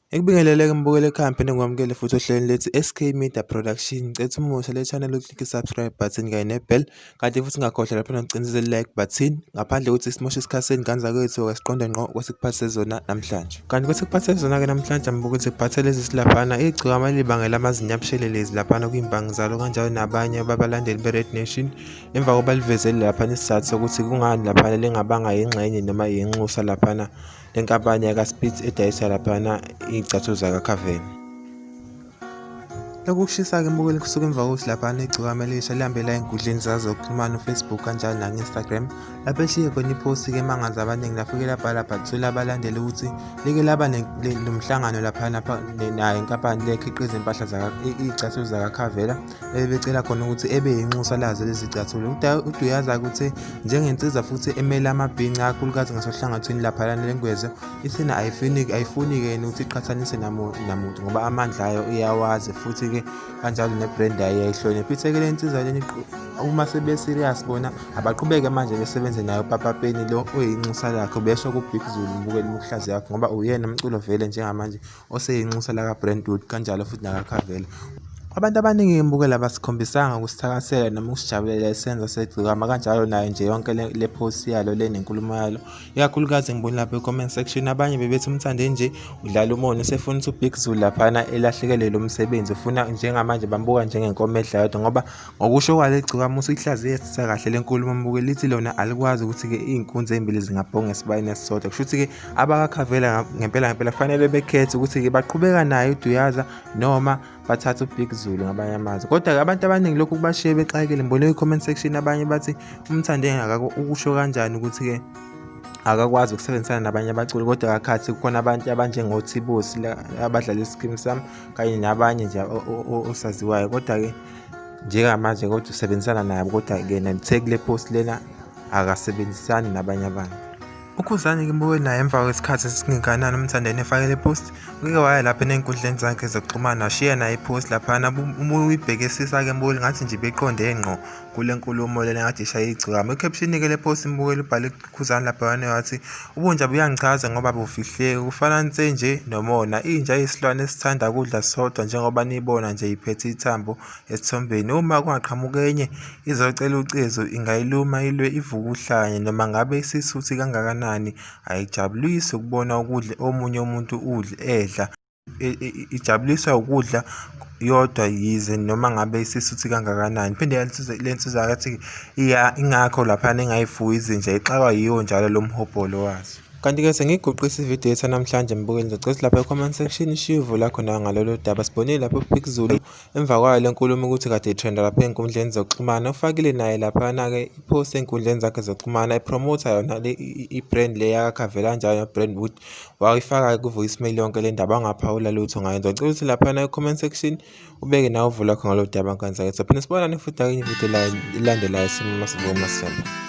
Ngikubingelele-ke mbukeli ekhaya ngiphinde ngikwamukele futhi ohlelweni lethu SK Media Production. Ngicela umusha le channel uclick i-subscribe button kanye ne-bell kanti futhi ungakhohlwa lapho nokucindezela i-like button ngaphandle kokuthi simoshe isikhathi sezingane zakwethu siqonde ngqo kwesikuphathise zona namhlanje. Kanti kwesikuphathise zona-ke namhlanje mbukeli sikuphathele ezisilaphana igcokama libangela amazinyo abushelelezi laphana kwiy'mbangi zalo kanjalo nabanye babalandeli be-Red Nation emva kokuba livezele laphana isizathu sokuthi kungani laphana lingabanga yingxenye noma yinxusa laphana lenkampani yakaSpitz edayisa laphana iy'cathulo zakaCarven. Lokhu kushisa-ke mbukeli kusuka emva kokuthi laphana igcokama elisha lihambe la ey'nkundleni zazo zokuxhumana uFacebook kanjalo naku-Instagram lapho eshiye khona iphosti-ke emangaza abaningi lafike labhala bhathula abalandeli ukuthi like laba nomhlangano laphana nayo inkampani le ekhiqiza impahla iy'cathulo zakakhavela ebebecela khona ukuthi ebe yinxusa lazo lezi zicathulo. UDuyaza ukuthi njengensizwa futhi emele amabhinca kakhulukazi ngasohlangothini laphayana lengwezo ithina ayifuni ayifuni-ke yena ukuthi iqhathanise namuntu ngoba amandla ayo iyawazi futhi-ke kanjalo ne-brand yayo iyayihlonipha. Ithe-ke le nsizwa lena uma sebe-serious bona abaqhubeke manje besebenze nayo uPapa Penny lo oyinxusa lakhe besho kuBig Zulu mbukeli umuhlaziya wakhe ngoba uyena umculo vele njengamanje oseyinxusa lakaBrentwood kanjalo futhi nakaCarvela. Abantu abaningi ngibukela abasikhombisanga ukusithakasela noma ukusijabulela isenzo segcikama kanjalo nayo nje yonke le post yalo le nenkulumo yalo ikakhulukazi ngibona lapha e-comment section abanye bebethi umthande nje udlala umona usefuna ukuthi uBig Zulu laphana elahlekelwe lo msebenzi ufuna njengamanje bambuka njengenkomo edla yodwa ngoba Ngokusho kwale gcokama usuyihlaziyisisa kahle le nkulumo mbuke lithi lona alikwazi ukuthi-ke iy'nkunzi ey'mbili zingabhonga esibayeni esisodwa. Kusho ukuthi-ke abakakhavela ngempela ngempela kufanele bekhethe ukuthi-ke baqhubeka naye uDuyaza noma bathathe uBig Zulu ngamanye amazwi. Kodwa-ke abantu abaningi lokhu kubashiye bexakekile. Ngibone kwi-comment section abanye bathi uMthandeni ukusho kanjani ukuthi-ke akakwazi ukusebenzisana nabanye abaculi kodwa kakhathi kukhona abantu abanjengoThibosi abadlala iSkeem Saam kanye nabanye nje osaziwayo kodwa-ke njengamanje kodwa usebenzisana nabo kodwa-ke yena lithe kule post lena akasebenzisani nabanye abantu. UKhuzani-ke mbukeli naye emva kwesikhathi esingakanani uMthandeni efake le post uke waya lapha ey'nkundleni zakhe zokuxhumana washiya naye i-post laphana uma uyibhekisisa-ke mbukeli ngathi nje beqonde ngqo kule nkulumo lena kade ishaye igcokama. I-caption-ke le post mbukeli ubhale Khuzani laphayana wathi ubunja buyangichaza ngoba bufihleki kufana nse nje nomona. Inja iyisilwane esithanda ukudla sodwa njengoba niyibona nje iphethe ithambo esithombeni. Uma kungaqhamuka enye izocela ucezu ingayiluma ilwe ivuke uhlanya noma ngabe isisuthi kangakanani ayijabulisi ukubona ukudla omunye umuntu udla edla. Ijabuliswa ukudla yodwa yize noma ngabe isisuthi kangakanani. Iphinde le nsizwa yathi ingakho laphayana engayifuyi izinja ixakwa yiwo njalo lo mhobholo wazo. Kanti-ke sengiyiguqisa ividiyo yethu yanamhlanje mbukeli, ngizocela ukuthi lapha e-comment section ushiye uvo lakho nawe ngalolu daba. Sibonile lapho uBig Zulu Emva kwayo le nkulumo ukuthi kade itrenda lapha ey'nkundleni zokuxhumana, ufakile naye laphana-ke i-post ey'nkundleni zakhe zokuxhumana ephromotha yona le i-brand le yakakhavela kanjalo no-Brentwood. Wayifaka-ke ku-voicemail yonke le ndaba wangaphawula lutho ngayo. Ngizocela ukuthi laphana e-comment section ubeke nawe uvo lwakho ngalolu daba nkansake. Sophinde sibonane futhi nakwenye ividiyo elandelayo, simo masivuma siyabonga.